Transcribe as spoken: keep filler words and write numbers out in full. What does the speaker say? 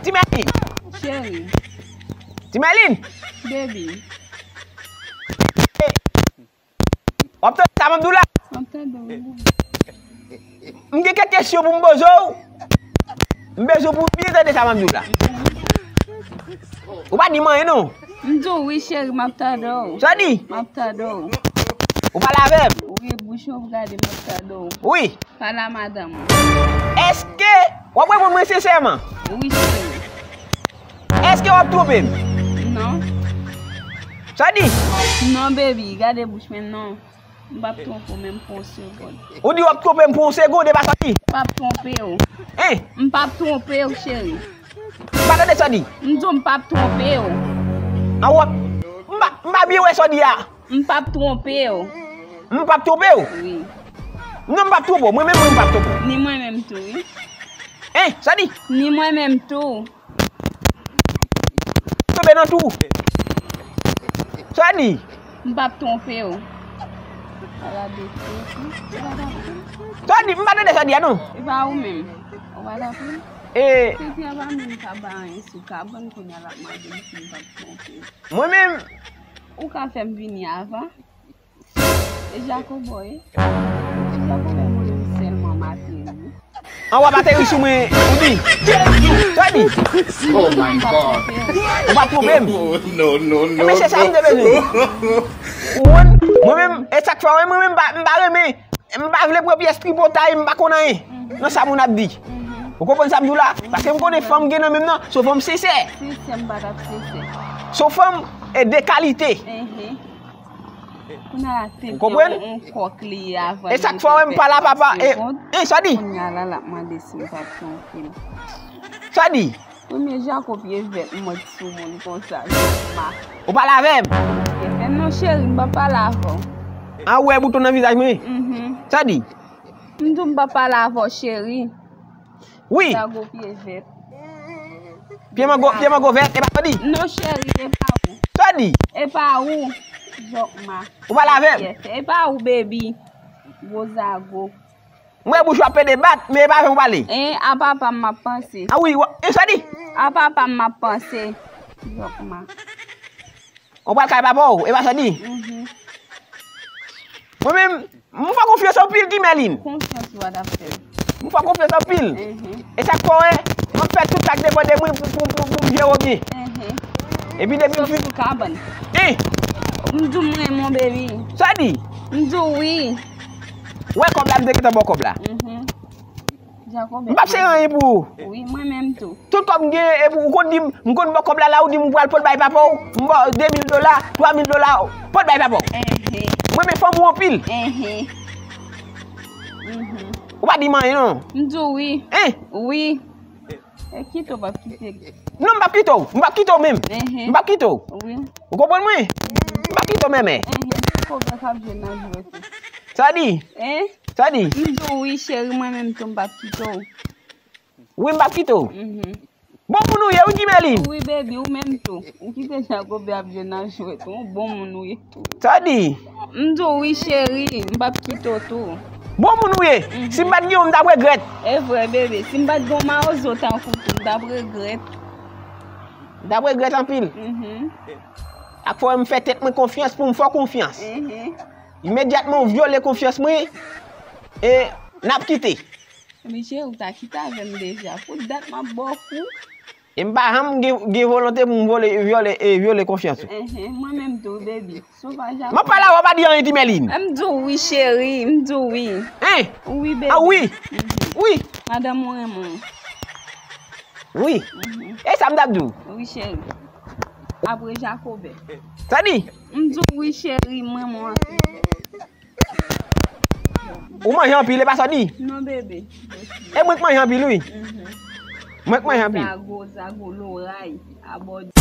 Ti Mèlin. Cheri. Ti Mèlin. Baby. W ap tande sa m ap di w la? M ap tande w, wi. M gen kèk kesyon pou m poze w. M bezwen pou w byen tande sa m ap di w la. Ou pa di m anyen non. M di w wi, cheri, m ap tande w. Sa w di? M ap tande w. Ou pale avè m? Wi, bouch ou gade, m ap tande w. Wi. Pale a madanm ou. Èske w ap reponn mwen sensèman? Wi, cheri. Èske w ap twonpe m? Non. Sa w di? Non, baby, gade bouch mwen, non. M p ap twonpe w menm pou yon segonn. Ou di w ap twonpe m pou yon segonn, e pa sa w di? M p ap twonpe w. Hein? M p ap twonpe w, cheri. M pa tande sa w di. M di w m p ap twonpe w. An w ap, m pa, m pa byen wè sa w di a. M p ap twonpe w. M p ap twonpe w? Wi. Non, m p ap twonpe w. Mwen menm, mwen, m p ap twonpe w. Ni mwen menm tou, wi. Hein? Sa w di? Ni mwen menm tou. Twonpe nan tou. Sa w di? M p ap twonpe w. Ala de tèt, wi. Ou pa dakò? Sa w di? M pa tande sa w di a non. E pa ou menm. Ou pa dakò? E. Tenten pa menm ka ba anyen sou kabann kounye a l ap mande m si m p ap twonpe w. Mwen menm. Ou ka fè m vini avan. E Jacobo, e? E Jacobo mwen menm sèlman m ateri. An w ap ateri sou mwen, ou di? Sa w di? Oh my God. Ou pa twonpe m. No, no, no. Ebyen, se sa m te bezwen. Ou konprann? Mwen menm, e sa k fè, mwen menm, m pa, m pa renmen, m pa vle pran pyès tripotay, m pa konn anyen nan sa moun ap di. Ou konprann sa m di w la? Paske m konnen fanm gen nan men m nan, se yon fanm sensè. Sensè, m pa t ap sensè. Se yon fanm, e, de kalite. Kounye a la tenten yon kòk li ye avan. E sa k fè w wè m pale a papa, e, e, sa w di? Kounye a la, l ap mande si m p ap twonpe m. Sa w di? Premye Jacob ye vèt mòd sou moun konsa, Jakma. Ou pale avè m? Gen fè non, cheri, m p ap pale avè w. A, ou wè bouton nan vizaj mwen? Mhm. Sa w di? M di w m p ap pale avè w, cheri. Wi. Zago pye vèt. Pye mango, pye mango vèt, e pa sa w di? Non, cheri, e pa ou. Sa w di? E pa ou. Jakma. Ou pale avè m? Yes, e pa ou, baby. Gwo zago. M wè bouch ou ap pede bat, men e pa avè m ou pale. E, a papa m ap panse. A wi, wa-, e sa w di? A papa m ap panse. Jakma. Ou pral kay papa w, e pa sa w di? Mhm. Mwen menm, m fè konfyans anpil, Ti Mèlin. Konfyans ou a t ap fè. M fè konfyans anpil. Mhm. E sa k fè w wè, m ap fè tout sa k depann de mwen pou, pou, pou, pou m jere w byen. Mhm. Epi depi m fin sou kabann. Hein? M di w m renmen w, baby. Sa w di? M di w wi. Wè kòb la, m te gentan ba w kòb la. Mhm. Jacob. M p ap sere anyen pou ou. Wi, mwen menm tou. Tout kòb m gen, epi ou konn di m, m konn ba w kòb la, la ou di m ou pral pot bay papa w, m ba w de mil dola, twa mil dola, pot bay papa w. Ehe. Mwen renmen fanmi w anpil. Ehe. Mhm. Ou pa di m anyen non. M di w wi. Hein? Wi. E kite w p ap kite. Non, m p ap kite w. M p ap kite w menm. Ehe. M p ap kite w. Wi. Ou konprann mwen? M p ap kite w menm. Ehe. Kòb la k ap jwe nan jwèt ou. Sa w di? Hein? Sa w di? M di w wi, cheri, mwen menm tou m p ap kite w. Wi, m p ap kite w. Mhm. Bon moun ou ye, wi, Ti Mèlin. Wi, baby, ou menm tou. Ou kite Jacob ap jwe nan jwèt ou, bon moun ou ye tou. Sa w di? M di w wi, cheri, m p ap kite w tou. Bon moun ou ye. Mhm. Si m pa t gen w, m t ap regrèt. E vre, baby, si m pa t gen w mawozo tankou w tou, m t ap regrèt. M t ap regrèt anpil. Mhm. Ak fò m fè tèt mwen konfyans pou m fè w konfyans. Mhm. Imedyatman ou vyole konfyans mwen, e n ap kite. Ebyen cheri, ou ta kite avè m deja. Pou dat m ap ba w kou. E m pa janm gen, gen volonte pou m vole, vyole, e vyole konfyans ou. Enhen, mwen menm tou, baby. Sovaj a. M ap pale avè w, pa di anyen, Ti Mèlin. M di w wi, cheri, m di w wi. Hein? Wi, baby. Ah, wi. Mhm. Wi. Madanm ou renmen w. Wi. Mhm. E sa m t ap di w. Wi, cheri. Apre Jakobè. Sa di? M di w wi, cheri, m renmen w anpil. Ou manje anpil, e pa sa w di? Non, bebe. E mwen k manje anpil, wi. Mhm. Mwen k manje anpil. Zago, zago, loray, abòde.